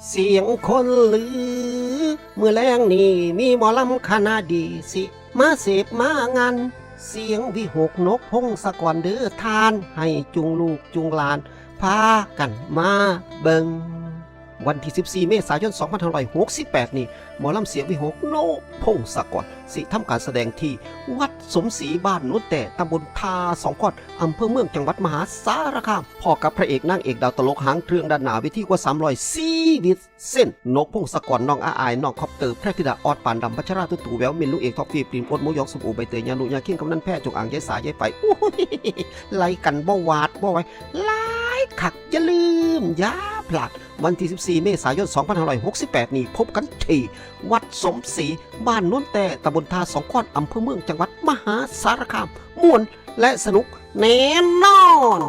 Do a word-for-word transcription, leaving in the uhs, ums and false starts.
เสียงคนลือ มื้อแลงนี่มีหมอลำคณะดีสิ มาเสพมางาน เสียงวิหก นกพงศกรเด้อท่าน ให้จุงลูกจุงหลาน พากันมาเบิ่ง วันที่ สิบสี่ เมษายน สองพันห้าร้อยหกสิบแปด นี่ หมอลำเสียงวิหก นกพงศกร สิทำการแสดงที่วัดสมศรี บ้านโนนแต่ ตำบลท่าสองคอน อำเภอเมือง จังหวัดมหาสารคาม พ้อกับพระเอกนางเอกดาวตลกหางเครื่องด้านหน้าเวทีกว่า สามร้อย ชีวิตเส้น นกพงศกร น้องอาอาย น้องคอปเตอร์ แพรธิดา ออดปานดำ พัชรา ตุ๊ตู่ แววมิน ลุงเอก ท็อปปี้ ปริม โอ๊ต หมูหยอง ส้มโอ ใบเตย ยานุ ยาคิง กำนัน แพร่ จงอาง ยายสา ยายไฝ โอ้ย ไล่กันบ่หวาดบ่ไหว หลายคัก อย่าลืม อย่าพลาด วันที่ สิบสี่ เมษายน สองพันห้าร้อยหกสิบแปด นี้ พบกันที่วัดสมศรี บ้านโนนแต่ ตำบลท่าสองคอน อำเภอเมือง จังหวัดมหาสารคาม ม่วนและสนุกแน่นอน